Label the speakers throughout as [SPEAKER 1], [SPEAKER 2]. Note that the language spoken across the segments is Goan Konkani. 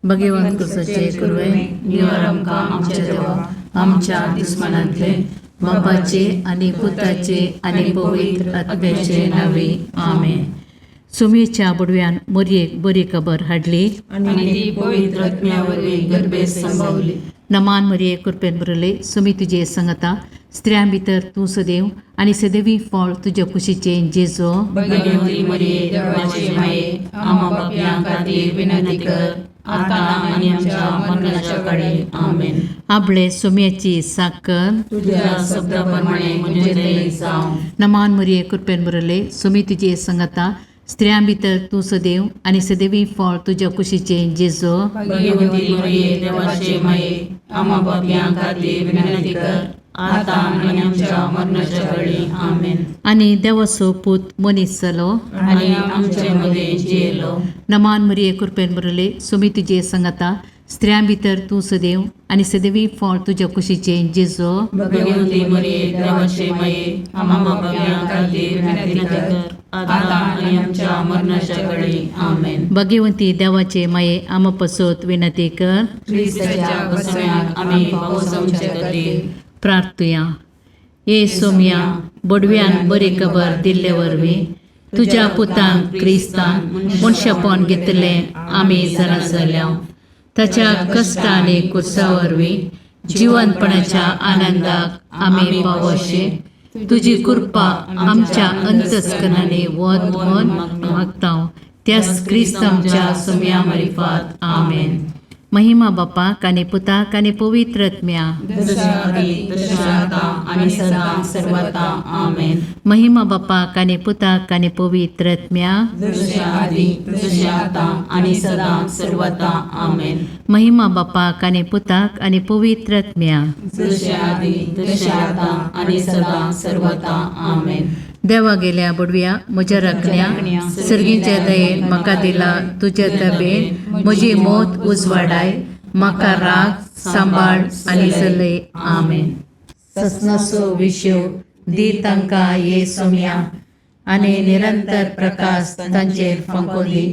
[SPEAKER 1] भगवंत कुसाचे कुरवे निवार आमकां आमच्या देवा आमच्या दुस्मानांतले बापाचे आनी पुताचे आनी पवित्र आत्म्याचे नावे आमेन. सुमेच्या बुडव्यान मोरयेक बरी खबर हाडली
[SPEAKER 2] आनी ती पवित्र आत्म्या वरवीं गर्भेत संभवली.
[SPEAKER 1] नमान मरिये कृपेन भरले सुमी तुजे संगता स्त्रियां भितर तूं सदैव आनी सदैवी फळ तुज्या कुशीचें जेजो.
[SPEAKER 2] भगवती मरिये देवाचे माये आम्हा पापयां खातीर विनंती कर आता आनी आमच्या मरणाच्या काळी. आमेन.
[SPEAKER 1] आपले सुम्याची साकर
[SPEAKER 2] तुझ्या शब्दा प्रमाणे म्हजें थंय जावं.
[SPEAKER 1] नमान मरिये कृपेन भरले सुमी तुजे संगता स्त्रियां भितर तूं सदैव आनी सदैवी फळ तुज्या कुशीचें जेजो.
[SPEAKER 2] भगवती मरिये देवाचे माये आम्हा पापयां खातीर विनंती कर आता आनी आमच्या मरणाच्या काळी. आमेन.
[SPEAKER 1] आनी देवाचो पूत मनीस जालो
[SPEAKER 2] आनी आमचे मदें जियेलो.
[SPEAKER 1] नमान मरिये कृपेन भरले सुमी तुजे संगता स्त्रियां भितर तूं सदैव आनी सदैवी फळ तुज्या कुशीचें जेजो.
[SPEAKER 2] भगवती मरिये देवाचे माये आम्हा पापयां खातीर विनंती कर आता आनी आमच्या मरणाच्या काळी. आमेन.
[SPEAKER 1] भगवंती देवाचे माये आमा पसत विनंती कर.
[SPEAKER 2] क्रिस्ताच्या बसण्याक आमी पावसांचे खातीर.
[SPEAKER 1] प्रार्थुया. ये सोम्या बोडव्यान बरी खबर दिल्ले वरवीं तुज्या पुतान क्रिस्तान मनशापण घेतलें आमी जाणा जाल्या. ताच्या कश्ट आनी कुर्सा वरवीं जिवनपणाच्या आनंदाक आमी पावोशे तुजी कृपा आमच्या अंतस्करणांनी वत म्हण मागता त्याच क्रिस्त आमच्या सोम्या मारिफात. आमेन. महिमा बापाक आनी पुताक आनी पवित्र आत्म्या.
[SPEAKER 2] जशा आदी तशें आता आनी सदां सर्वता. आमेन.
[SPEAKER 1] महिमा बापाक आनी पुताक आनी पवित्र आत्म्या.
[SPEAKER 2] जशें आदी तशें आतां आनी सदां सर्वता. आमेन.
[SPEAKER 1] महिमा बापाक आनी पुताक आनी पवित्र आत्म्या.
[SPEAKER 2] जशें आदी तशें आतां आनी सदां सर्वता. आमेन.
[SPEAKER 1] देवा गेल्या बुडव्या म्हज्या राखण्या सर्गीच्या दयेन म्हाका दिला तुज्या तबेन म्हजी मौत उजवाडाय म्हाका राग सांबाळ आनी चलय. आमेन. ससनाचो विशेव दी तांकां ये सोम्या आनी निरंतर प्रकाश तांचेर फांको दी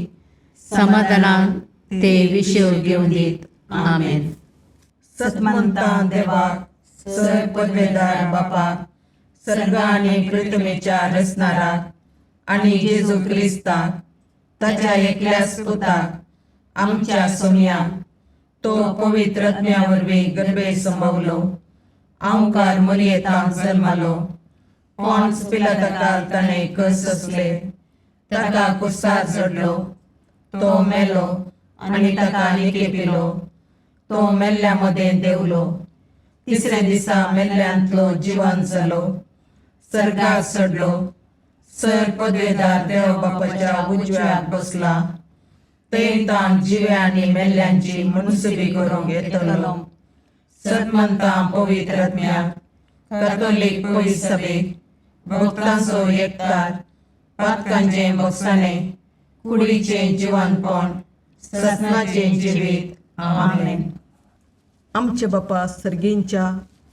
[SPEAKER 1] समाधानान ते विशेव घेवन दीत. आमेन.
[SPEAKER 3] सतमंता देवाक सर पदवेदार बापाक सर्ग आनी पृथ्वीच्या रचणाराक आनी जेजू क्रिस्ताक ताच्या एकल्याच पुताक आमच्या सोमयाक तो पवित्र आत्म्या वरवीं गर्भे संभवलो आंवकार मरियेतांत जल्मालो पॉन्स पिलाताकाल ताणें कस सोंसले ताका कुर्सार चडलो तो मेलो आनी ताका निकेपिलो तो मेल्ल्या मदें देंवलो तिसऱ्या दिसा मेल्ल्यांतलो जिवन जालो सर्गार चडलो सर पदवेदार देव बापाच्या उजव्याक बसला थंय ताण जिव्या आनी मेल्ल्यांची मुनसुबी करूंक येतलो. सतमंता पवित्र आत्म्याक कॅथोलीक पवित्र सभेक भक्तांचो एकतार पातकांचें भोगसाणें कुडीचें जिवनपण ससनाचें जिवीत. आमेन.
[SPEAKER 4] आमचे बापा सर्गींच्या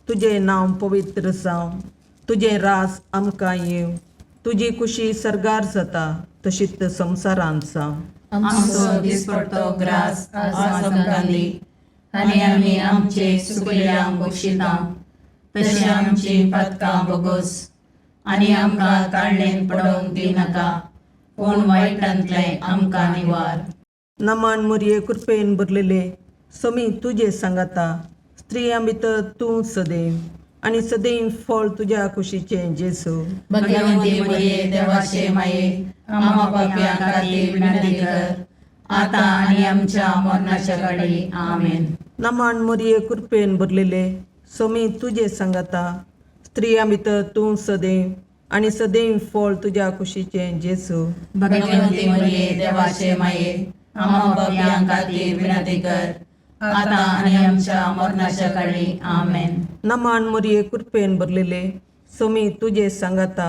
[SPEAKER 4] तुजें नांव पवित्र जावं तुजें राज आमकां येवं तुजी कुशी सर्गार जाता तशीच संवसारांत जावं.
[SPEAKER 2] आमचो दिसपडतो ग्रास आज आमकां दी आनी आमी आमचे सुकल्यांक बक्षिता तशें आमची पातकां बोगोस आनी आमकां ताळणेन पडोवंक दिनाका पूण वायटांतलें आमकां निवार.
[SPEAKER 4] नमान मुरये कृपेन भरलेले समी तुजे सांगाता स्त्रियां भितर तूं सदैव आनी सदैव फळ तुज्या कुशीचें जेजू.
[SPEAKER 2] भगवंती मरिये देवाचे माये आम्हा पापयां खातीर विनंती कर आता आनी आमच्या मरणाच्या काळी. आमेन.
[SPEAKER 4] नमान मुरये कृपेन भरलेले समी तुजे सांगाता स्त्रियां भितर तूं सदैव आनी सदैव फळ तुज्या कुशीचें जेजू.
[SPEAKER 2] भगवंती मरिये देवाचे माये आम्हा पापयां खातीर विनंती कर आता आनी आमच्या मरणाच्या काळी. आमेन.
[SPEAKER 4] नमान मुरये कृपेन भरलेले समी तुजे सांगाता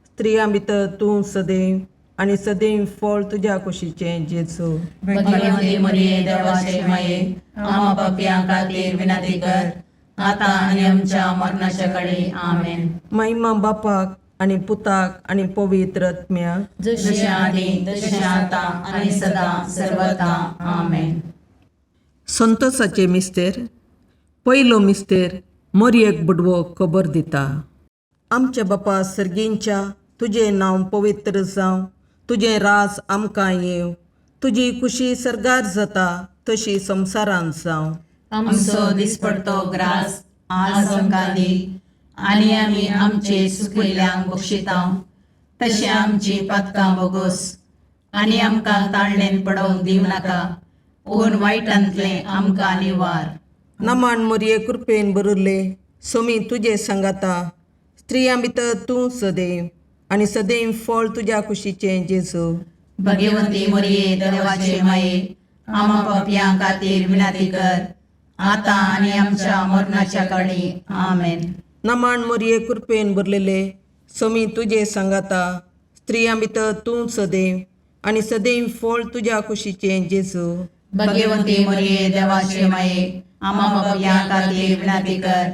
[SPEAKER 4] स्त्रियां भितर तूं सदैव आनी सदैव फळ तुज्या कुशीचें जेजू.
[SPEAKER 2] भगवंती मरिये देवाचे माये आम्हा पापयां खातीर विनंती कर आता आनी आमच्या मरणाच्या काळी. आमेन.
[SPEAKER 4] महिमा बापाक आनी पुताक आनी पवित्र आत्म्याक.
[SPEAKER 2] जशें आदी तशें आतां आनी सदां सर्वता. आमेन.
[SPEAKER 4] संतोषाचे मिस्तेर. पयलो मिस्तेर मोरयेक बुडवो खबर दिता. आमच्या बापा सर्गींच्या, तुजें नांव पवित्र जावं, तुजें राज आमकां येवं, तुजी खुशी सर्गार जाता तशी संवसारांत जावं.
[SPEAKER 2] आमचो दिसपडतो ग्रास आज आमकां दी आनी आमी आमचे सुकिल्ल्यांक बक्षितांव तशें आमची पातकां बोगोस आनी आमकां ताळणेन पडोवंक दिवं नाका पूण वायटांतलें आमकां निवार.
[SPEAKER 4] नमान मोरये कृपेन भरिल्ले, सोमी तुजे सांगाता, स्त्रियां भितर तूं सदैव आनी सदैव फळ तुज्या कुशीचें जेजू.
[SPEAKER 2] भगवंती मोरये देवाचे माये, आमा पापयां खातीर विनंती कर आतां आनी आमच्या मरणाच्या काळी. आमेन.
[SPEAKER 4] नमान मोरये कृपेन भरलेले, सोमी तुजे सांगाता, स्त्रियां भितर तूं सदैव आनी सदैव फळ तुज्या कुशीचें जेजू.
[SPEAKER 2] भगवंती मोरये देवाचे माये, आमा पापयां खातीर विनंती कर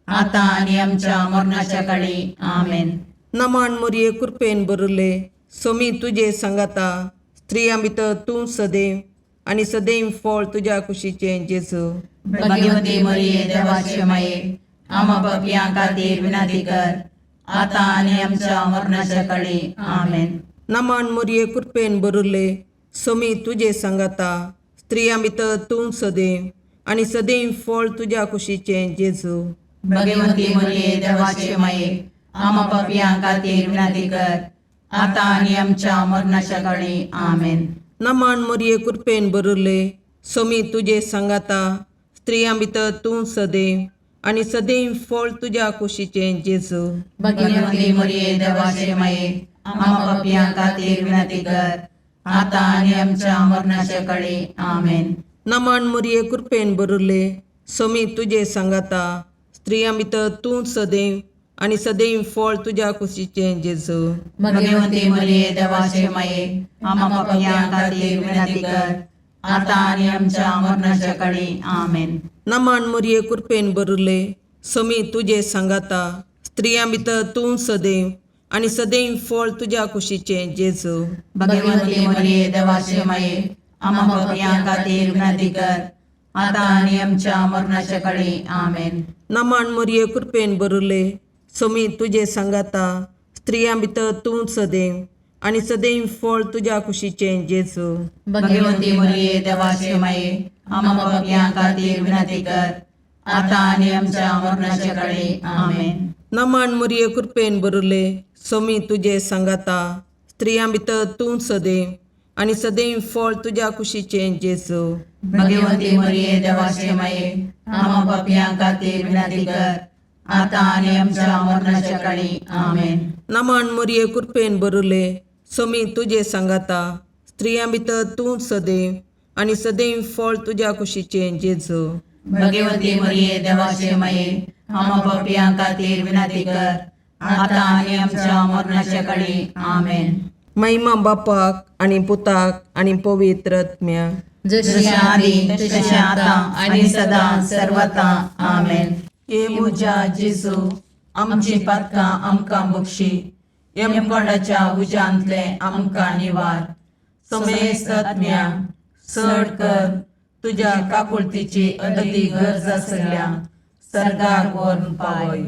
[SPEAKER 2] आतां आनी आमच्या मरणाच्या काळी. आमेन.
[SPEAKER 4] नमान मोरये कृपेन भरिल्ले, सोमी तुजे सांगाता, स्त्रियां भितर तूं सदैव आनी सदैव फळ तुज्या कुशीचें जेजू.
[SPEAKER 2] भगवंती मोरये देवाचे माये, आमा पापयां खातीर विनंती कर आतां आनी आमच्या मरणाच्या काळी. आमेन.
[SPEAKER 4] नमान मोरये कृपेन भरिल्ले, सोमी तुजे सांगाता, स्त्रियां भितर तूं सदैव आनी सदैव फळ तुज्या कुशीचें जेजू.
[SPEAKER 2] भगवंती मोरये देवाचे माये, आमा पापयां खातीर विनंती कर आतां आनी आमच्या मरणाच्या काळी. आमेन.
[SPEAKER 4] नमान मोरये कृपेन भरिल्ले, सोमी तुजे सांगाता, स्त्रियां भितर तूं सदैव आनी सदैव फळ तुज्या कुशीचें जेजू.
[SPEAKER 2] भगवंती मोरये देवाचे माये, आमा पापयां खातीर विनंती कर आतां आनी आमच्या मरणाच्या काळी. आमेन.
[SPEAKER 4] नमान मोरये कृपेन भरिल्ले, सोमी तुजे सांगाता, स्त्रियां भितर तूं सदैव आनी सदैव फळ तुज्या कुशीचें जेजू.
[SPEAKER 2] भगवंती मोरये देवाचे माये, आमा पापयां खातीर विनंती कर आतां आनी आमच्या मरणाच्या काळी. आमेन.
[SPEAKER 4] नमान मोरये कृपेन भरिल्ले, सोमी तुजे सांगाता, स्त्रियां भितर तूं सदैव आनी सदैव फळ तुज्या कुशीचें जेजू.
[SPEAKER 2] भगवंती मोरये देवाचे माये, आमा पापयां खातीर विनंती कर आतां आनी आमच्या मरणाच्या काळी. आमेन.
[SPEAKER 4] नमान मोरये कृपेन भरिल्ले, सोमी तुजे सांगाता, स्त्रियां भितर तूं सदैव आनी सदैव फळ तुज्या कुशीचें जेजू.
[SPEAKER 2] भगवंती मोरये देवाचे माये, आमा पापयां खातीर विनंती कर आतां आनी आमच्या मरणाच्या काळी. आमेन.
[SPEAKER 4] नमान मोरये कृपेन भरिल्ले, सोमी तुजे सांगाता, स्त्रियां भितर तूं सदैव आनी सदैव फळ तुज्या कुशीचें जेजू.
[SPEAKER 2] भगवंती मोरये देवाचे माये, आमा पापयां खातीर विनंती कर आतां आनी आमच्या मरणाच्या काळी. आमेन.
[SPEAKER 4] नमान मोरये कृपेन भरिल्ले, सोमी तुजे सांगाता, स्त्रियां भितर तूं सदैव आनी सदैव फळ तुज्या कुशीचें जेजू.
[SPEAKER 2] भगवंती मोरये देवाचे माये, आमा पापयां खातीर विनंती कर आतां आनी आमच्या मरणाच्या काळी. आमेन.
[SPEAKER 4] महिमा बापाक आनी पुताक आनी पवित्र आत्म्याक.
[SPEAKER 1] जशी
[SPEAKER 2] जशें आदी तशें आतां आनी सदां सर्वता. आमेन.
[SPEAKER 3] हे म्हज्या जेजू, आमची पातकां आमकां बक्षी, यमकोंडाच्या उज्यांतलें आमकां निवार, समेस्त आत्म्या चड कर तुज्या काकुळतीची अदती गरज आसल्या सर्गाक व्हरून पावय.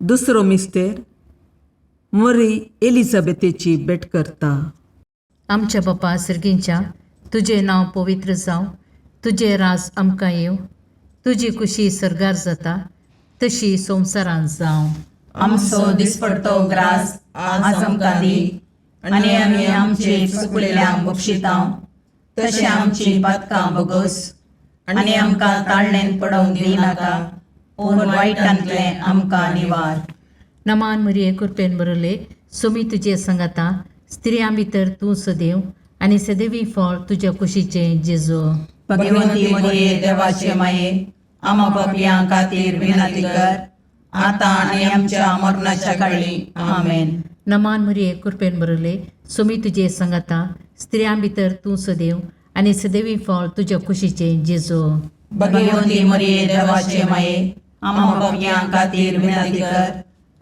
[SPEAKER 4] दुसरो मिस्तेर मरी एलिझाबेथेची भेट करता.
[SPEAKER 1] आमच्या बापा सर्गींच्या, तुजें नांव पवित्र जावं, तुजें राज आमकां येवं, तुजी खुशी सर्गार जाता तशी संवसारांत जावं.
[SPEAKER 2] आमचो दिसपडतो ग्रास आज आमकां दी आनी आमी आमचे चुकलेल्यांक बक्षितांव तशें आमची पातकां बोगोस आनी आमकां ताळणेन पडोवंक दिवं नाका पूण वायटांतलें आमकां निवार.
[SPEAKER 1] नमान मरिये कृपेन बरले, सोमी तुजे संगाता, स्त्रियां भितर तूं सदैव आनी सदैवी फळ तुज्या कुशीचें जेजू.
[SPEAKER 2] भगवंती मोरये देवाचे माये, आमा पापयां खातीर विनंती कर आतां आनी आमच्या मरणाच्या काळी. आमेन.
[SPEAKER 1] नमान मरिये कृपेन बरले, सोमी तुजे संगाता, स्त्रियां भितर तूं सदैव आनी सदैवी फळ तुज्या कुशीचें जेजू.
[SPEAKER 2] भगवंती मोरये देवाचे माये, आमा पापयां खातीर विनंती कर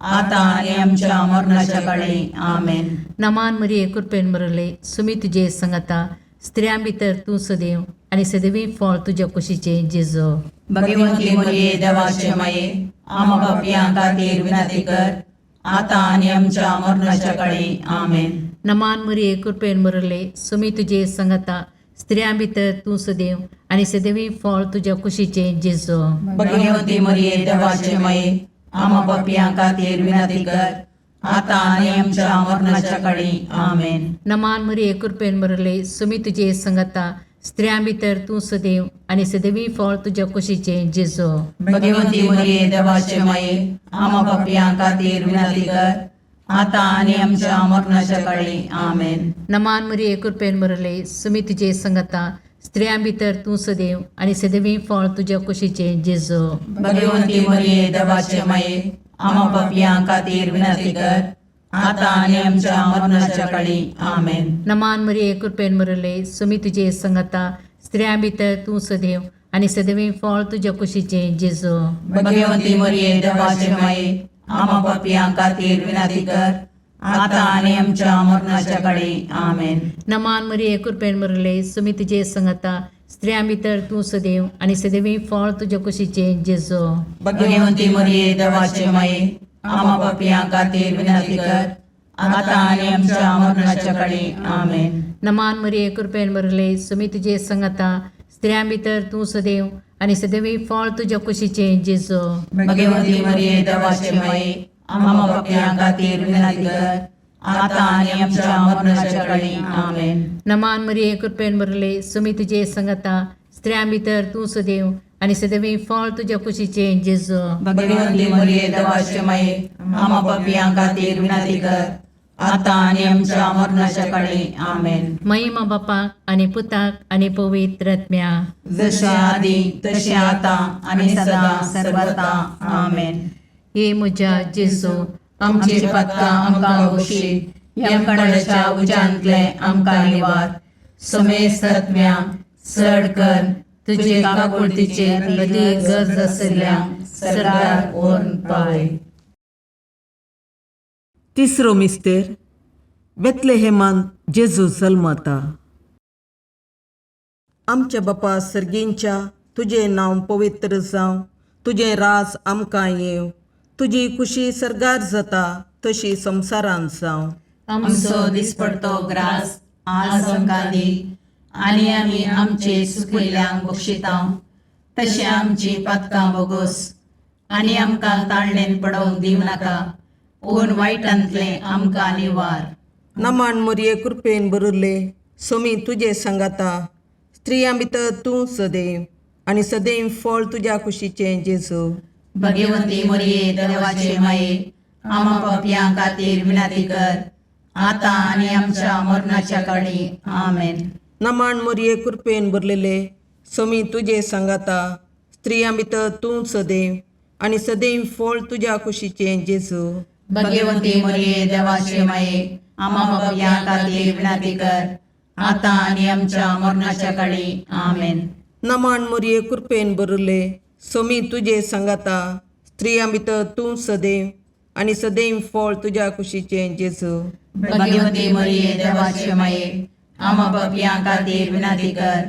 [SPEAKER 2] आतां आनी आमच्या मरणाच्या काळी. आमेन.
[SPEAKER 1] नमान मरिये कृपेन बरले, सोमी तुजे संगाता, स्त्रियां भितर तूं सदैव आनी सदवी फळ तुज्या कुशीचें जेजो.
[SPEAKER 3] भगवंती मरिये देवाचे माये, आमा पापयां खातीर विनंती कर, आतां आनी आमच्या मरणाच्या काळी. आमेन.
[SPEAKER 1] नमान मरिये, कृपेन भरले, सुमी तुजे संगता, स्त्रियां भितर तूं सदैव आनी सदैवी फळ तुज्या कुशीचें जेजो.
[SPEAKER 3] भगवंती मरिये देवाचे माये, आमा पापयां खातीर विनंती कर, आतां आनी आमच्या मरणाच्या काळी. आमेन.
[SPEAKER 1] नमान मरिये, कृपेन भरले, सुमी तुजे संगता, स्त्रियां भितर तूं सदैव आनी सदैवी फळ तुज्या कुशीचें जेजो.
[SPEAKER 3] भगवंती मरिये देवाचे माये, आमा पापयां खातीर विनंती कर, आतां आनी आमच्या मरणाच्या काळी. आमेन.
[SPEAKER 1] नमान मरिये, कृपेन भरले, सुमी तुजे संगता, स्त्रियां भितर तूं सदैव आनी सदैवी फळ तुज्या कुशीचें जेजो.
[SPEAKER 3] भगवंती मरिये देवाचे माये, आमा पापयां खातीर विनंती कर, आतां आनी आमच्या मरणाच्या काळी. आमेन.
[SPEAKER 1] नमान मरिये, कृपेन भरले, सुमी तुजे संगता, स्त्रियां भितर तूं सदैव आनी सदैवी फळ तुज्या कुशीचें जेजो.
[SPEAKER 3] भगवंती मरिये देवाचे माये, आमा पापयां खातीर विनंती कर, आतां आनी आमच्या मरणाच्या काळी. आमेन.
[SPEAKER 1] नमान मरिये, कृपेन भरले, सुमी तुजे संगता, स्त्रियां भितर तूं सदैव आनी सदैवी फळ तुज्या कुशीचें जेजो.
[SPEAKER 3] भगवंती मरिये देवाचे माये, आमा पापयां खातीर विनंती कर, आतां आनी आमच्या मरणाच्या काळी. आमेन.
[SPEAKER 1] नमान मरिये, कृपेन भरले, सुमी तुजे संगता, स्त्रियां भितर तूं सदैव आनी सदैवी फळ तुज्या कुशीचें जेजो.
[SPEAKER 3] भगवंती मरिये देवाचे माये, आमा पापयां खातीर विनंती कर, आतां आनी आमच्या मरणाच्या काळी. आमेन.
[SPEAKER 1] नमान मरिये, कृपेन भरले, सुमी तुजे संगता, स्त्रियां भितर तूं सदैव आनी सदैवी फळ तुज्या कुशीचें जेजो.
[SPEAKER 3] भगवंती मरिये देवाचे माये, आमा पापयां खातीर विनंती कर, आतां आनी आमच्या मरणाच्या काळी. आमेन.
[SPEAKER 1] महिमा बापाक आनी पुताक आनी पवित्र आत्म्या.
[SPEAKER 3] जशे आदी तशें आतां आनी सदां सर्वता. आमेन.
[SPEAKER 1] हे म्हज्या जेजू,
[SPEAKER 3] आमची पातकां आमकां बक्षी, यमकणाच्या उज्यांतले आमकां निवार, समेस्त आत्म्या चड कर तुजे काकुळतीचे अदीक गरज आशिल्ल्या सरकार व्हरून पावय.
[SPEAKER 4] तिसरो मिस्तेर, बेतलेहेमान जेजू जल्मता. आमच्या बापा सर्गींच्या, तुजें नांव पवित्र जावं, तुजें राज आमकां येवं, तुजी खुशी सर्गार जाता तशी संवसारांत जावं.
[SPEAKER 2] आमचो दिसपडतो ग्रास आज आमकां दी, आनी आमी आमचे सुकिल्ल्यांक बक्षिता, तशें आमची पातकां बोगोस, आनी आमकां ताळणेन पडोवंक दिवं नाका, पूण वायटांतलें आमकां निवार.
[SPEAKER 4] नमाण मोरये, कृपेन भरिल्ले, सोमी तुजे सांगाता, स्त्रियां भितर तूं सदैव आनी सदैव फळ तुज्या कुशीचें जेजू.
[SPEAKER 2] भगवंती मरिये देवाचे माये, आमा पापयां खातीर विनंती कर, आतां आनी आमच्या मरणाच्या काळी. आमेन.
[SPEAKER 4] नमाण मोरये, कृपेन भरलेले, सोमी तुजे सांगाता, स्त्रियां भितर तूं सदैव आनी सदैव फळ तुज्या कुशीचें जेजू.
[SPEAKER 2] भगवंती मरिये देवाचे माये, आमा पापयां खातीर विनंती कर, आतां आनी आमच्या मरणाच्या काळी. आमेन.
[SPEAKER 4] नमाण मोरये, कृपेन भरिल्ले, सोमी तुजे सांगाता, स्त्रियां भितर तूं सदैव आनी सदैव फळ तुज्या कुशीचें जेजू.
[SPEAKER 2] भगवंती मरिये देवाचे माये, आमा पापयां खातीर विनंती कर,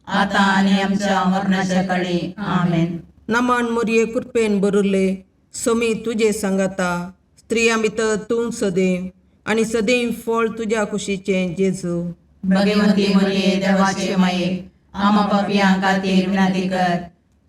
[SPEAKER 2] आतां आनी आमच्या मरणाच्या काळी. आमेन.
[SPEAKER 4] नमाण मोरये, कृपेन भरिल्ले, सोमी तुजे सांगाता, स्त्रियां भितर तूं सदैव आनी सदैव फळ तुज्या कुशीचें जेजू.
[SPEAKER 2] भगवंती मरिये देवाचे माये, आमा पापयां खातीर विनंती कर,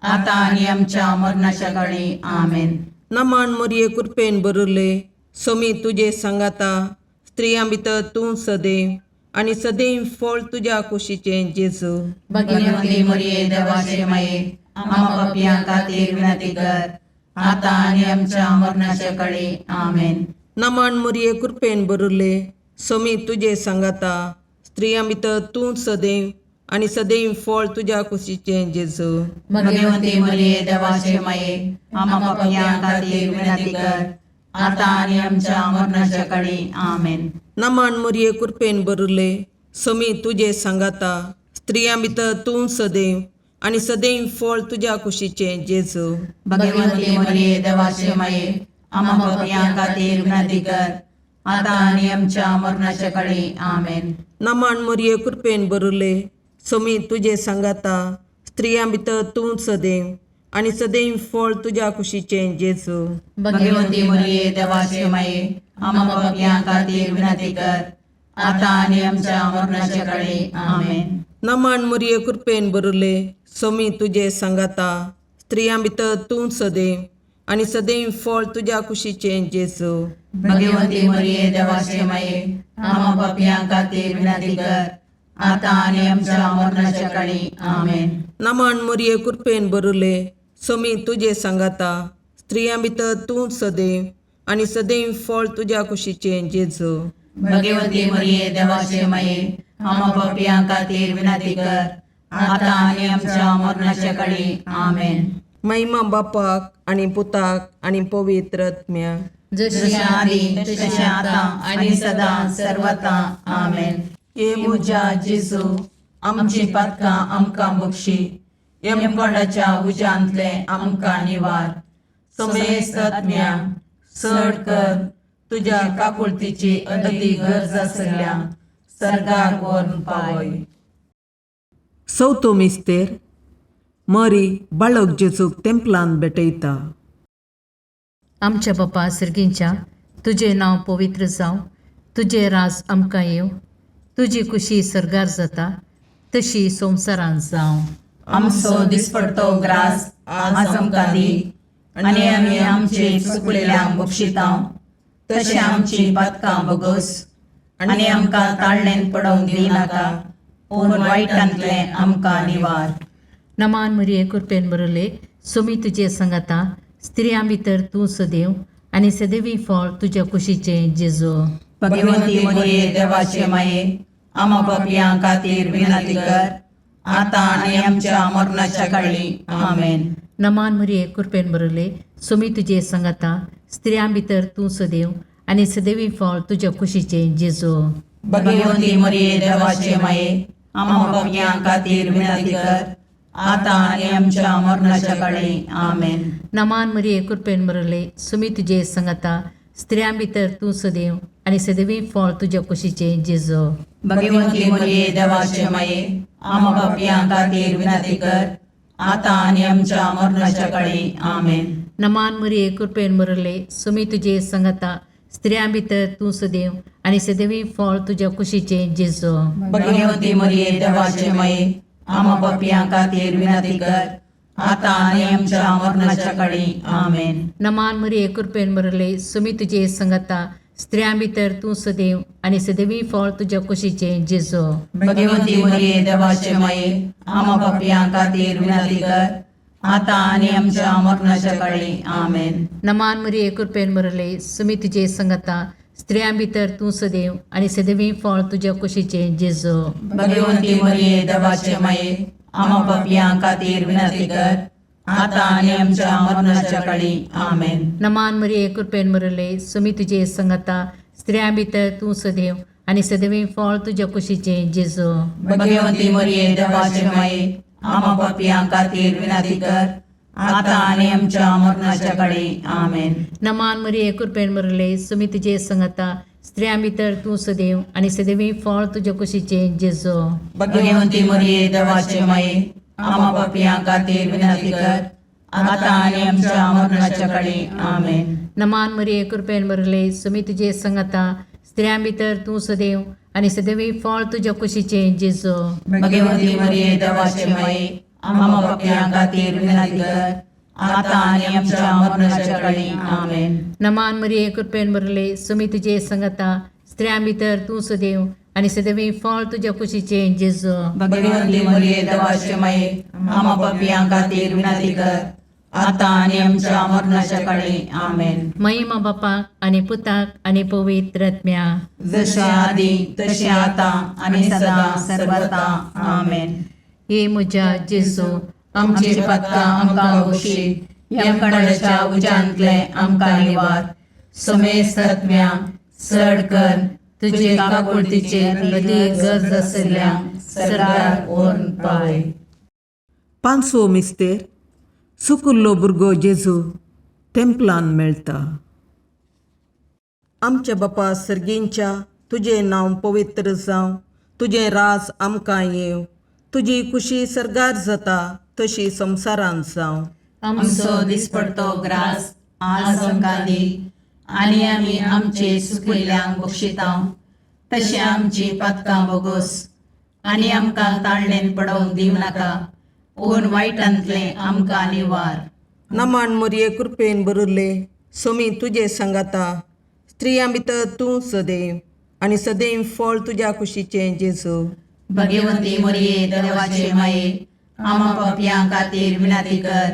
[SPEAKER 2] आतां आनी आमच्या मरणाच्या काळी. आमेन.
[SPEAKER 4] नमाण मोरये, कृपेन भरिल्ले, सोमी तुजे सांगाता, स्त्रियां भितर तूं सदैव आनी सदैव फळ तुज्या कुशीचें जेजू.
[SPEAKER 2] भगवंती मरिये देवाचे माये, आमा पापयां खातीर विनंती कर, आतां आनी आमच्या मरणाच्या काळी. आमेन.
[SPEAKER 4] नमाण मोरये, कृपेन भरिल्ले, सोमी तुजे सांगाता, स्त्रियां भितर तूं सदैव आनी सदैव फळ तुज्या कुशीचें जेजू.
[SPEAKER 2] भगवंती मरिये देवाचे माये, आमा पापयां खातीर विनंती कर, आतां आनी आमच्या मरणाच्या काळी. आमेन.
[SPEAKER 4] नमाण मोरये, कृपेन भरिल्ले, सोमी तुजे सांगाता, स्त्रियां भितर तूं सदैव आनी सदैव फळ तुज्या कुशीचें जेजू.
[SPEAKER 2] भगवंती मरिये देवाचे माये, आमा पापयां खातीर विनंती कर, आतां आनी आमच्या मरणाच्या काळी. आमेन.
[SPEAKER 4] नमाण मोरये, कृपेन भरिल्ले, सोमी तुजे सांगाता स्त्रियां भितर तूं सदैव आनी सदैव फळ तुज्या कुशीचें जेजू.
[SPEAKER 3] भगवती मरिये देवाचे माये, आम्हा पापयां खातीर विनंती कर, आता आनी आमच्या मरणाच्या काळी. आमेन.
[SPEAKER 4] नमन मुरये कृपेन बरुले सोमी तुजे सांगाता स्त्रियां भितर तूं सदैव आनी सदैव फळ तुज्या कुशीचें जेजू.
[SPEAKER 3] भगवती मरिये देवाचे माये, आम्हा पापयां खातीर विनंती कर, आता आनी आमच्या मरणाच्या काळी. आमेन.
[SPEAKER 4] नमन मुरये कृपेन बरुले सोमी तुजे सांगाता स्त्रियां भितर तूं सदैव आनी सदैव फळ तुज्या कुशीचें जेजू.
[SPEAKER 3] भगवती मरिये देवाचे माये, आम्हा पापयां खातीर विनंती कर, आता आनी आमच्या मरणाच्या काळी. आमेन.
[SPEAKER 4] महिमा बापाक आनी पुताक आनी पवित्र आत्म्याक.
[SPEAKER 1] जशी
[SPEAKER 3] जशें आदी तशें आतां आनी सदां सर्वता. आमेन.
[SPEAKER 4] हे
[SPEAKER 3] म्हज्या जेजू, आमची पातकां आमकां बक्षी, यमकोंडाच्या उज्यांतले आमकां निवार, समेस्त आत्म्या चड कर तुज्या काकुळतीची अदी गरज आसल्या सर्गार व्हरून पावय.
[SPEAKER 4] चवथो मिस्तेर मरी बाळक जेजूक तेंपलान भेटयता.
[SPEAKER 1] आमच्या बापा सर्गींच्या, तुजें नांव पवित्र जावं, तुजें राज आमकां येवं, तुजी खुशी सर्गार जाता तशी संवसारांत जावं.
[SPEAKER 3] आमचो दिसपडतो ग्रास आज आमकां दी, आनी आमी आमचे चुकलेल्यांक बक्षितां तशें आमची पातकां बगस, आनी आमकां ताळणेन पडोवंक दिनाका, पूण वायटांतलें आमकां निवार.
[SPEAKER 1] नमान मरिये कृपेन बरले सुमी तुजे सांगाता, स्त्रियां भितर तूं सदैव आनी सदैवी फळ तुज्या कुशीचें जेजू.
[SPEAKER 3] भगवती मरिये देवाचे माये, आमा पापयां खातीर विनंती कर, आतां आनी आमच्या मरणाच्या काळी. आमेन.
[SPEAKER 1] नमान मरिये कृपेन बरले सुमी तुजे सांगाता, स्त्रियां भितर तूं सदैव आनी सदैवी फळ तुज्या कुशीचें जेजू.
[SPEAKER 3] भगवती मरिये देवाचे माये, आमा पापयां खातीर विनंती कर, आतां आनी आमच्या मरणाच्या काळी. आमेन.
[SPEAKER 1] नमान मरिये कृपेन बरले सुमी तुजे सांगाता, स्त्रियां भितर तूं सदैव आनी सदैवी फळ तुज्या कुशीचें जेजू.
[SPEAKER 3] भगवती मरिये देवाचे माये, आमा पापयां खातीर विनंती कर, आतां आनी आमच्या मरणाच्या काळी. आमेन.
[SPEAKER 1] नमान मरिये कृपेन बरले सुमी तुजे सांगाता, स्त्रियां भितर तूं सदैव आनी सदैवी फळ तुज्या कुशीचें जेजू.
[SPEAKER 3] भगवती मरिये देवाचे माये, आमा पापयां खातीर विनंती कर, आतां आनी आमच्या मरणाच्या काळी. आमेन.
[SPEAKER 1] नमान मरिये कृपेन बरले सुमी तुजे सांगाता, स्त्रियां भितर तूं सदैव आनी सदैवी फळ तुज्या कुशीचें जेजू.
[SPEAKER 3] भगवती मरिये देवाचे माये, आमा पापयां खातीर विनंती कर, आतां आनी आमच्या मरणाच्या काळी. आमेन.
[SPEAKER 1] नमान मरिये कृपेन बरले सुमी तुजे सांगाता, स्त्रियां भितर तूं सदैव आनी सदैवी फळ तुज्या कुशीचें जेजू.
[SPEAKER 3] भगवती मरिये देवाचे माये, आमा पापयां खातीर विनंती कर, आतां आनी आमच्या मरणाच्या काळी. आमेन.
[SPEAKER 1] नमान मरिये कृपेन बरले सुमी तुजे सांगाता, स्त्रियां भितर तूं सदैव आनी सदैवी फळ तुज्या कुशीचें जेजू.
[SPEAKER 3] भगवती मरिये देवाचे माये, आमा पापयां खातीर विनंती कर, आतां आनी आमच्या मरणाच्या काळी. आमेन.
[SPEAKER 1] नमान मरिये कृपेन बरले सुमी तुजे सांगाता, स्त्रियां भितर तूं सदैव आनी सदैवी फळ तुज्या कुशीचें जेजू.
[SPEAKER 3] भगवती मरिये देवाचे माये, आमा पापयां खातीर विनंती कर, आतां आनी आमच्या मरणाच्या काळी. आमेन.
[SPEAKER 1] नमान मरिये कृपेन बरले सुमी तुजे सांगाता, स्त्रियां भितर तूं सदैव आनी सदैवी फळ तुज्या कुशीचें जेजू.
[SPEAKER 3] भगवती मरिये देवाचे माये, आमा पापयां खातीर विनंती कर, आतां आनी आमच्या मरणाच्या काळी. आमेन.
[SPEAKER 1] नमान मरिये कृपेन बरले सुमी तुजे सांगाता, स्त्रियां भितर तूं सदैव आनी सदैवी फळ तुज्या कुशीचें जेजू.
[SPEAKER 3] भगवती मरिये देवाचे माये, आमा पापयां खातीर विनंती कर, आतां आनी आमच्या मरणाच्या काळी. आमेन.
[SPEAKER 1] महिमा बापाक आनी पुताक आनी पवित्र आत्म्याक.
[SPEAKER 3] जशें आदी तशें आतां आनी सदां सर्वता. आमेन.
[SPEAKER 1] हे म्हज्या जेजू,
[SPEAKER 3] आमची पातकां आमकां बक्षी, यमकंडाच्या उज्यांतले आमकां निवार, समेस्त आत्म्या चड कर तुजे काकुळतीचे अदी गरज आसल्या सरकार व्हरून पावय.
[SPEAKER 4] पांचवो मिस्तेर सुकुल्लो भुरगो जेजू तेंपलान मेळटा. आमच्या बापा सर्गींच्या, तुजें नांव पवित्र जावं, तुजें राज आमकां येवं, तुजी कुशी सर्गार जाता तशी संवसारांत जावं.
[SPEAKER 2] आमचो दिसपडतो ग्रास आज आमकां दी आनी आमी आमचे सुकिल्ल्यांक बक्षिता तशें आमची पातकां बोगोस आनी आमकां ताळणेन पडोवंक दिवं नाका पूण वायटांतलें आमकां निवार.
[SPEAKER 4] नमन मोरये कृपेन भरिल्ले सोमी तुजे सांगाता स्त्रियां भितर तूं सदैव आनी सदैव फळ तुज्या कुशीचें जेजू.
[SPEAKER 2] भगवंती मोरये देवाचे माये आमा पापयां खातीर विनंती कर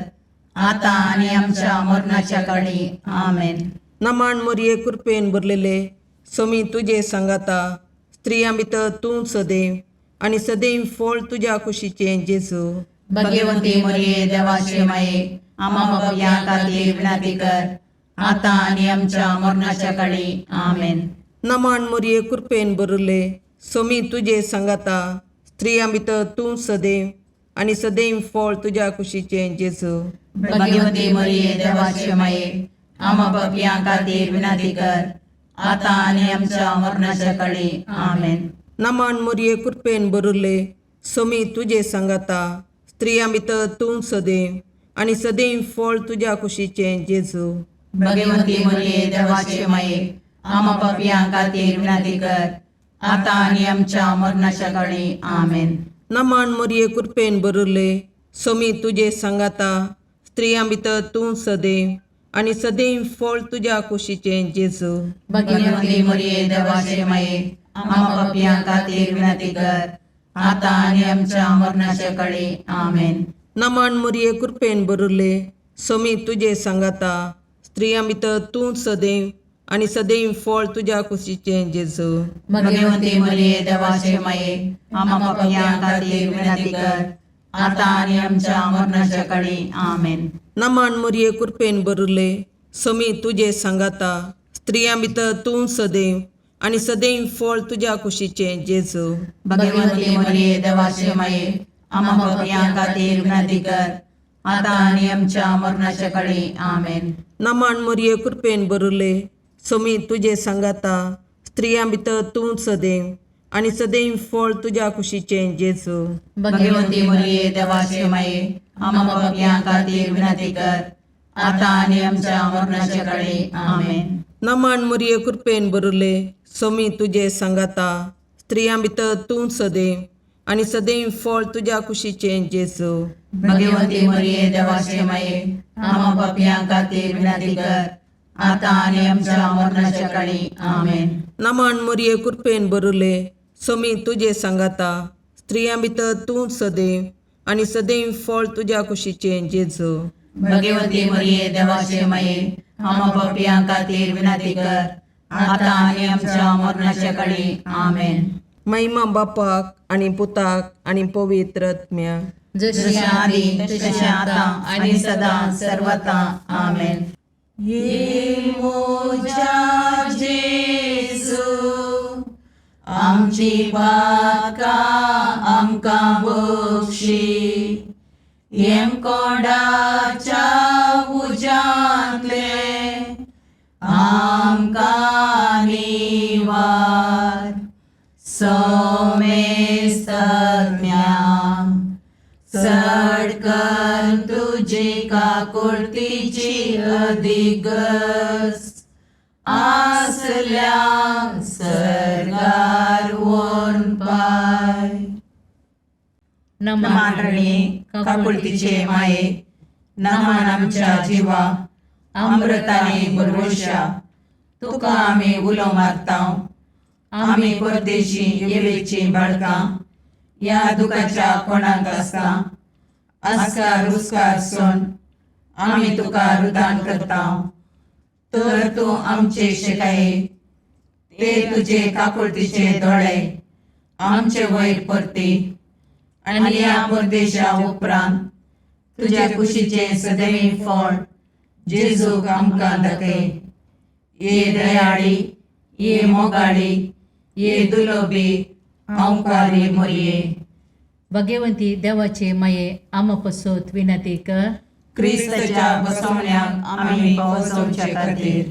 [SPEAKER 2] आतां आनी आमच्या मरणाच्या काळी. आमेन.
[SPEAKER 4] नमन मोरये कृपेन भरलेले सोमी तुजे सांगाता स्त्रियां भितर तूं सदैव आनी सदैव फळ तुज्या कुशीचें जेजू.
[SPEAKER 2] भगवंती मोरये देवाचे माये आमा पापयां खातीर विनंती कर आतां आनी आमच्या मरणाच्या काळी. आमेन.
[SPEAKER 4] नमन मोरये कृपेन भरिल्ले सोमी तुजे सांगाता स्त्रियां भितर तूं सदैव आनी सदैव फळ तुज्या कुशीचें जेजू.
[SPEAKER 2] भगवंती मोरये देवाचे माये आमा पापयां खातीर विनंती कर आतां आनी आमच्या मरणाच्या काळी. आमेन.
[SPEAKER 4] नमन मोरये कृपेन भरिल्ले सोमी तुजे सांगाता स्त्रियां भितर तूं सदैव आनी सदैव फळ तुज्या कुशीचें जेजू.
[SPEAKER 2] भगवंती मोरये देवाचे माये आमा पापयां खातीर विनंती कर आतां आनी आमच्या मरणाच्या काळी. आमेन.
[SPEAKER 4] नमन मोरये कृपेन भरिल्ले सोमी तुजे सांगाता स्त्रियां भितर तूं सदैव आनी सदैव फळ तुज्या कुशीचें जेजू.
[SPEAKER 2] भगवंती मोरये देवाचे माये आमा पापयां खातीर विनंती कर आतां आनी आमच्या मरणाच्या काळी. आमेन.
[SPEAKER 4] नमन मोरये कृपेन भरिल्ले सोमी तुजे सांगाता स्त्रियां भितर तूं सदैव आनी सदैव फळ तुज्या कुशीचें जेजू.
[SPEAKER 2] भगवंती मोरये देवाचे माये आमा पापयां खातीर विनंती कर आतां आनी आमच्या मरणाच्या काळी. आमेन.
[SPEAKER 4] नमन मोरये कृपेन भरिल्ले सोमी तुजे सांगाता स्त्रियां भितर तूं सदैव आनी सदैव फळ तुज्या कुशीचें जेजू.
[SPEAKER 2] भगवंती मोरये देवाचे माये आमा पापयां खातीर विनंती कर आतां आनी आमच्या मरणाच्या काळी. आमेन.
[SPEAKER 4] नमन मोरये कृपेन भरिल्ले सोमी तुजे सांगाता स्त्रियां भितर तूं सदैव आनी सदैव फळ तुज्या कुशीचें जेजू.
[SPEAKER 2] भगवंती मोरये देवाचे माये आमा पापयां खातीर विनंती कर आतां आनी आमच्या मरणाच्या काळी. आमेन.
[SPEAKER 4] नमन मोरये कृपेन भरिल्ले सोमी तुजे सांगाता स्त्रियां भितर तूं सदैव आनी सदैव फळ तुज्या कुशीचें जेजू.
[SPEAKER 2] भगवंती मोरये देवाचे माये आमा पापयां खातीर विनंती कर आतां आनी आमच्या मरणाच्या काळी. आमेन.
[SPEAKER 4] नमन मोरये कृपेन भरिल्ले सोमी तुजे सांगाता स्त्रियां भितर तूं सदैव आनी सदैव फळ तुज्या कुशीचें जेजू.
[SPEAKER 2] भगवंती मोरये देवाचे माये आमा पापयां खातीर विनंती कर आतां आनी आमच्या मरणाच्या काळी. आमेन.
[SPEAKER 4] महिमा बापाक आनी पुताक आनी पवित्र आत्म्याक.
[SPEAKER 2] जशी आदी तशें आतां आनी सदां सर्वता. आमेन. ये मोजा जेजू आमची पातकां आमकां बक्षी येमकोंडाच्या उज्यांतले आमकां निवार सोमेस्तम्या चड कर तुजी काकुळतीची अधिगस आसल्या सर्गार वोन पाय. नमान रणी काकुळतीचे माये नमान आमच्या जिवा अमृताने बरवशा तुका आमी उलो मारता. आमी परदेशी येवेची बाळकां ह्या दुखाच्या कोणाक आसता आस्कार रुस्कार सोन आमी तुका रुदान करता. तर तूं आमचे शिकाये ते तुजे काकुळतीचे दोळे आमचे वयर परती आनी ह्या परदेशा उपरांत तुज्या कुशीचें सदैव फळ जेजूक आमकां दाखय. ये दयाळी ये मोगाळी ये दुलोबी अंकारी मोरये.
[SPEAKER 1] भगवंती देवाचे माये आमा पसत विनंती कर.
[SPEAKER 2] क्रिस्ताच्या बसवण्याक आमी पावसवचे खातीर.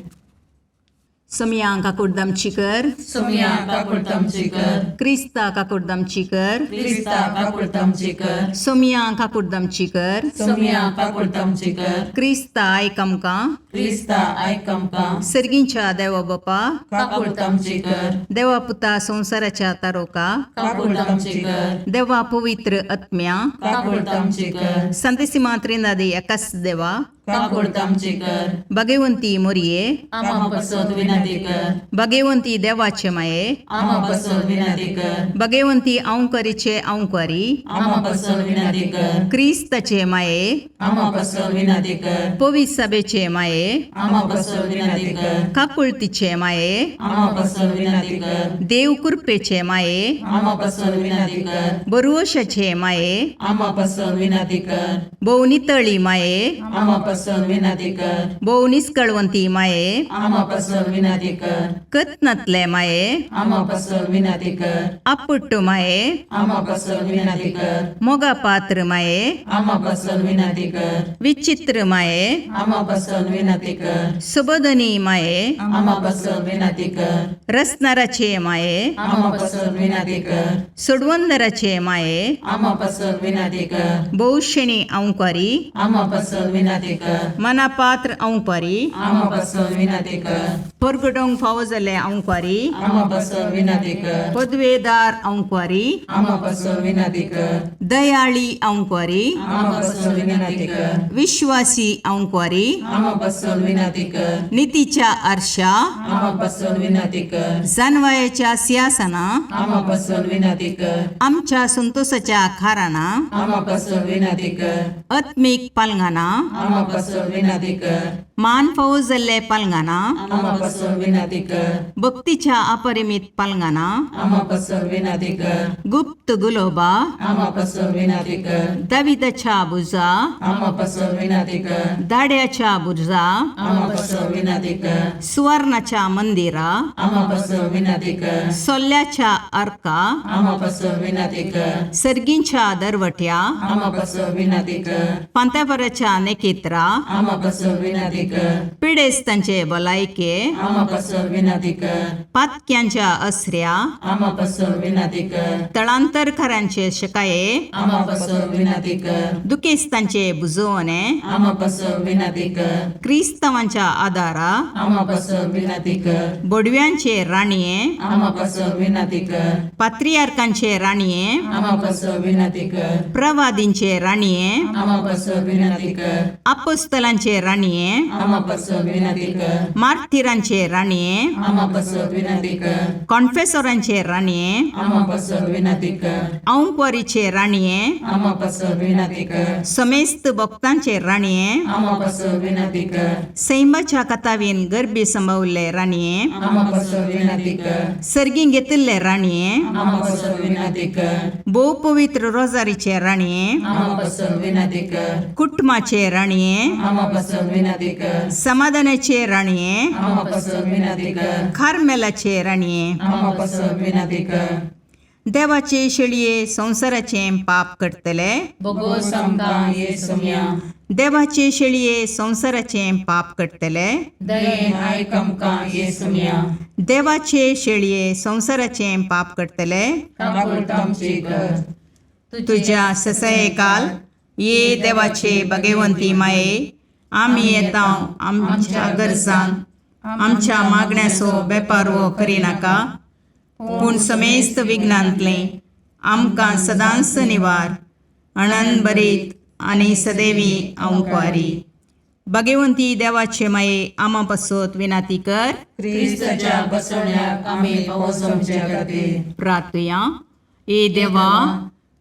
[SPEAKER 2] सोमया काकुडदामची कर.
[SPEAKER 3] सोमया काकुळतामची कर.
[SPEAKER 2] क्रिस्ता काकुडदामची कर.
[SPEAKER 3] क्रिस्ता काकुळतामची कर.
[SPEAKER 2] सोमया काकुडदामची कर.
[SPEAKER 3] सोमया काकुळतामची कर.
[SPEAKER 2] क्रिस्ता आयक आमकां.
[SPEAKER 3] क्रिस्ता आयक आमकां.
[SPEAKER 2] सर्गींच्या देवा बापा,
[SPEAKER 3] काकुळतामची कर.
[SPEAKER 2] देवा पुता संवसाराच्या तारोका,
[SPEAKER 3] काकुळतामची कर.
[SPEAKER 2] देवा पवित्र आत्म्या,
[SPEAKER 3] काकुळतामची कर.
[SPEAKER 2] संतेसिमा त्रिनादी एकाच देवा,
[SPEAKER 3] काकुळतामची कर.
[SPEAKER 2] भगवंती मोरये,
[SPEAKER 3] आमा पसत विनंती कर.
[SPEAKER 2] भगवंती देवाचे माये,
[SPEAKER 3] आमा पसत विनंती कर.
[SPEAKER 2] भगवंती अंकरीचे अंकरी,
[SPEAKER 3] आमा पसत विनंती कर.
[SPEAKER 2] क्रिस्ताचे माये,
[SPEAKER 3] आमा पसत विनंती कर.
[SPEAKER 2] पवित्र सभेचे माये,
[SPEAKER 3] आमा पसत विनंती कर.
[SPEAKER 2] काकुळतीचे माये,
[SPEAKER 3] आमा पसत विनंती कर.
[SPEAKER 2] देव कृपेचे माये,
[SPEAKER 3] आमा पसत विनंती कर.
[SPEAKER 2] बरुवशाचे माये,
[SPEAKER 3] आमा पसत विनंती कर.
[SPEAKER 2] भोव नितळी माये,
[SPEAKER 3] आमा पसत विनंती कर.
[SPEAKER 2] भोव निस्कळवंती माये,
[SPEAKER 3] आमा पसत विनंती कर.
[SPEAKER 2] कत्नातले माये,
[SPEAKER 3] आमा पसत विनंती कर.
[SPEAKER 2] आपुट्ट माये,
[SPEAKER 3] आमा पसत विनंती कर.
[SPEAKER 2] मोगा पात्र माये,
[SPEAKER 3] आमा पसत विनंती कर.
[SPEAKER 2] विचित्र माये,
[SPEAKER 3] आमा पसत विनंती कर.
[SPEAKER 2] सुबोधनी माये,
[SPEAKER 3] आमा पसत विनंती कर.
[SPEAKER 2] रसनाराचे माये,
[SPEAKER 3] आमा पसत विनंती कर.
[SPEAKER 2] सोडवंदराचे माये,
[SPEAKER 3] आमा पसत विनंती कर.
[SPEAKER 2] भोवशेणी अंकारी,
[SPEAKER 3] आमा पसत विनंती कर.
[SPEAKER 2] मनापात्र अंकारी,
[SPEAKER 3] आमा पसत विनंती कर.
[SPEAKER 2] परगटोंक फावो जाल्ले अंकारी,
[SPEAKER 3] आमा पसत विनंती कर.
[SPEAKER 2] पदवेदार अंकारी,
[SPEAKER 3] आमा पसत विनंती कर.
[SPEAKER 2] दयाळी अंकारी,
[SPEAKER 3] आमा पसत विनंती कर.
[SPEAKER 2] विश्वासी अंकारी,
[SPEAKER 3] आमा पसत विनंती कर.
[SPEAKER 2] नितीच्या आरशा,
[SPEAKER 3] आमा पसत विनंती कर.
[SPEAKER 2] जानवायाच्या सिंहासना,
[SPEAKER 3] आमा पसत विनंती कर.
[SPEAKER 2] आमच्या संतोषाच्या खाराना,
[SPEAKER 3] आमा पसत विनंती कर.
[SPEAKER 2] आत्मीक पालंगाना,
[SPEAKER 3] आमा पसत विनंती कर.
[SPEAKER 2] मान फावो जाल्ले पालंगाना,
[SPEAKER 3] आमा पसत विनंती कर.
[SPEAKER 2] भक्तीच्या अपरिमित पालंगाना,
[SPEAKER 3] आमा पसत विनंती कर.
[SPEAKER 2] गुप्त गुलोबा,
[SPEAKER 3] आमा पसत विनंती कर.
[SPEAKER 2] दाविदाच्या बुजा,
[SPEAKER 3] आमा पसत विनंती कर.
[SPEAKER 2] दाड्याच्या बुजा,
[SPEAKER 3] आमा पसत विनंती कर.
[SPEAKER 2] सुवर्णाच्या मंदिरा,
[SPEAKER 3] आमा पसत विनंती कर.
[SPEAKER 2] सोल्ल्याच्या अर्का,
[SPEAKER 3] आमा पसत विनंती कर.
[SPEAKER 2] सर्गींच्या दरवट्या,
[SPEAKER 3] आमा पसत विनंती कर.
[SPEAKER 2] पांत्यापराच्या नेकेत्रा,
[SPEAKER 3] आमा पसत विनंती कर.
[SPEAKER 2] पिडेस्तांचे भलायके,
[SPEAKER 3] आमा पसत विनंती कर.
[SPEAKER 2] पातक्यांच्या असऱ्या,
[SPEAKER 3] आमा पसत विनंती कर.
[SPEAKER 2] तळांतरकारांचे शकाये,
[SPEAKER 3] आमा पसत विनंती कर.
[SPEAKER 2] दुखेस्तांचे बुजवणे,
[SPEAKER 3] आमा पसत विनंती कर.
[SPEAKER 2] क्रिस्तांवांच्या आदारा,
[SPEAKER 3] आमा पसत विनंती कर.
[SPEAKER 2] बोडव्यांचे राणये,
[SPEAKER 3] आमा पसत विनंती कर.
[SPEAKER 2] पात्रियार्कांचे राणये,
[SPEAKER 3] आमा पसत विनंती कर.
[SPEAKER 2] प्रवादींचे राणये,
[SPEAKER 3] आमा पसत विनंती कर.
[SPEAKER 2] अपोस्तलांचे राणये,
[SPEAKER 3] आमा पसत विनंती कर.
[SPEAKER 2] मार्थिरांचे राणये,
[SPEAKER 3] आमा पसत विनंती कर.
[SPEAKER 2] कॉन्फेसोरांचे राणये,
[SPEAKER 3] आमा पसत विनंती कर.
[SPEAKER 2] औंकवारीचे राणये,
[SPEAKER 3] आमा पसत विनंती कर.
[SPEAKER 2] समेस्त भक्तांचे राणये,
[SPEAKER 3] आमा पसत विनंती कर.
[SPEAKER 2] सैमाच्या कथावीन गर्भी संभवल्ले राणये,
[SPEAKER 3] आमा पसत विनंती कर.
[SPEAKER 2] सर्गीं घेतिल्ले राणये,
[SPEAKER 3] आमा पसत विनंती कर.
[SPEAKER 2] भोव पवित्र रोजारीचे राणये,
[SPEAKER 3] आमा पसत विनंती कर.
[SPEAKER 2] कुटुंबाचे राणये,
[SPEAKER 3] आमा पसत विनंती कर.
[SPEAKER 2] समाधानाचे राणये,
[SPEAKER 3] आमा पसत विनंती कर.
[SPEAKER 2] कार्मेलाचे राणये,
[SPEAKER 3] आमा पसत विनंती कर.
[SPEAKER 2] देवाचे शेळये संवसाराचें पाप करतले,
[SPEAKER 1] बोगोस
[SPEAKER 3] आमकां ये सोम्या.
[SPEAKER 2] देवाचे शेळये संवसाराचें पाप करतले,
[SPEAKER 3] दयेन आयक आमकां ये सोम्या.
[SPEAKER 2] देवाचे शेळये संवसाराचें पाप करतले,
[SPEAKER 3] काकुळतामची कर.
[SPEAKER 2] तुज्या ससयकाल ये देवाचे भगवंती माये, आमी येता आमच्या गरजान आमच्या मागण्याचो बेपारवो करिनाका, पूण समेस्त विघ्नांतलें आमकां सदांच निवार अणन बरीत आनी सदैवी अंकवारी. भगवंती देवाचे माये आमा पासत विनाती कर.
[SPEAKER 3] क्रिस्ताच्या बसवण्याक आमी पावस आमच्या खातीर.
[SPEAKER 2] प्रार्थुया. ए देवा,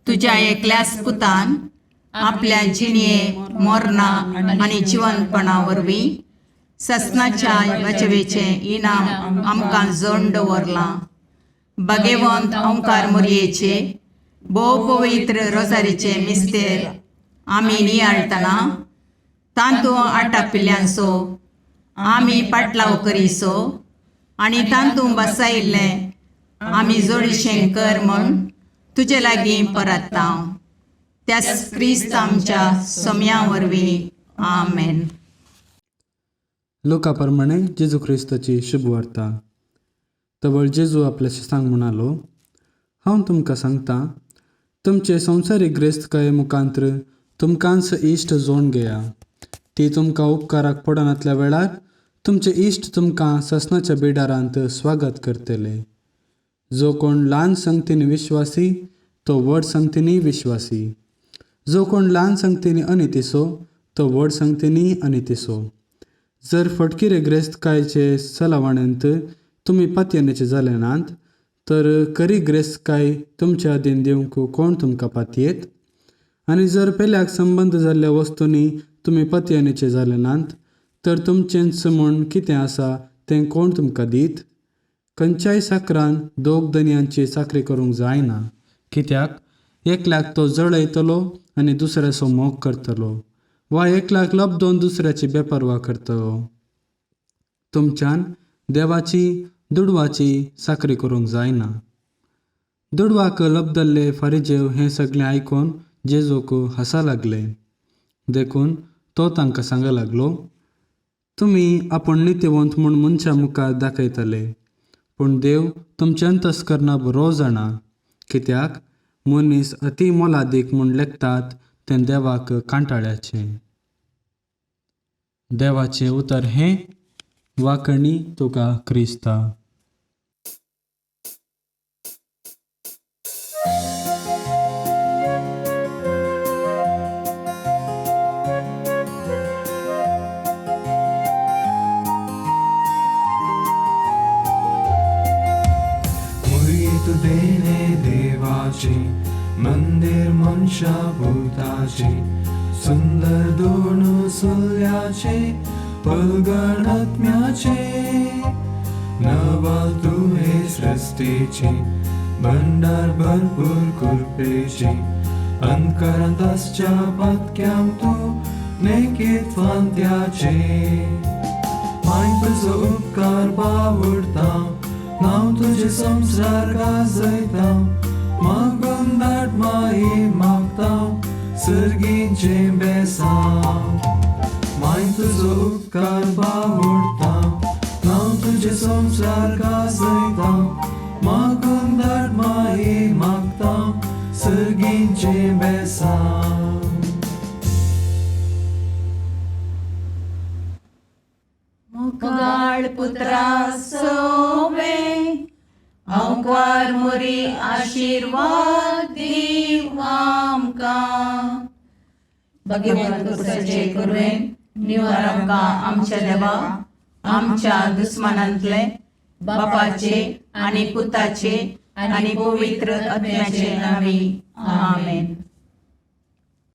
[SPEAKER 2] तुज्या एकल्याच पुतान आपल्या जिणये मोरना आनी जिवनपणा वरवीं ससनाच्या बचवेचें इनाम आमकां जोड दवरलां. भगवंत ओंकार मोरयेचे भोव पवित्र रोजारीचे मिस्तेर आमी नियाळटना तांतू आटापिल्ल्यांचो आमी पाटलाव करीसो आनी तांतू बसायिल्लें आमी जोडीशें कर म्हूण तुजे लागीं परत्ता, त्याच क्रिस्त आमच्या सोम्या वरवीं. आमेन.
[SPEAKER 5] लोका प्रमाणे जेजू क्रिस्ताची शुभवार्ता. तवळ जेजू आपल्या शिसांक म्हणालो, हांव तुमकां सांगता, तुमचे संवसारीक ग्रेस्तकाये मुखांत्र तुमकांच इश्ट जोड घेया. ती तुमकां उपकाराक पडनातल्या वेळार तुमचे इश्ट तुमकां ससनाच्या बिडारांत स्वागत करतले. जो कोण ल्हान संगतीन विश्वासी तो व्हड संगतीनय विश्वासी. जो कोण ल्हान संगतीन अनितिसो तो व्हड संगतीनय अनितिसो. जर फटकिरे ग्रेस्तकायचे सलावणेंत तुमी पातयेनेचे जाले नात तर खरी ग्रेस्तकाय तुमच्या अधीन दिवंक कोण तुमकां पातयेत? आनी जर पेल्याक संबंद जाल्ल्या वस्तूंनी तुमी पातयेनेचे जाले नात तर तुमचेंच म्हूण कितें आसा तें कोण तुमकां दीत? खंयच्याय साकरान दोग धनयांची चाकरी करूंक जायना, कित्याक एकल्याक तो जळयतलो आनी दुसऱ्याचो मोग करतलो, वा एकल्याक लब्दोन दुसऱ्याची बेपर्वा करतलो. तुमच्यान देवाची दुडवाची चाकरी करूंक जायना. दुडवाक लब्दल्ले फारिजेव हें सगळें आयकून जेजूक हांसा लागले. देखून तो तांकां सांग लागलो, तुमी आपूण नितीवंत म्हूण मनशां मुखार दाखयतले, पूण देव तुमचें अंतस्करणा बरो जाणा. कित्याक मनीस अती मोलादीक म्हूण लेखतात तें देवाक कांटाळ्याचें. देवाचें उतर हें. वाकणी तुका क्रिस्ता.
[SPEAKER 6] मुर्गी तू देणे देवाची, मंदिर मनशा भूताची, सुंदर दोन सुल्याचे पलगण आत्म्याचे. नवाल तू हे सृष्टीची, भंडार भरपूर कृपेची, अंतकरांत आसच्या पातक्यांक तू नेकीत फांत्याचे. माय तुजो उपकार बावडता, नांव तुजें संवसार गाजयता, मागून धाड माई मागता सर्गीचें बेसांव. माय तुजो उपकार बावडता, नांव तुजें संवसार गाजयता, मागून धाड माई मागता सर्गीचें बेसांव.
[SPEAKER 2] मुगाळ पुत्रा सोवे आंकवार मोरी आशिर्वाद दीव आमकां.
[SPEAKER 3] भगवंत कुसाचे कुरवेन निवार आमकां आमच्या देवा आमच्या दुस्मानांतले बापाचे आनी पुताचे आनी पवित्र आत्म्याचे नांवी. आमेन.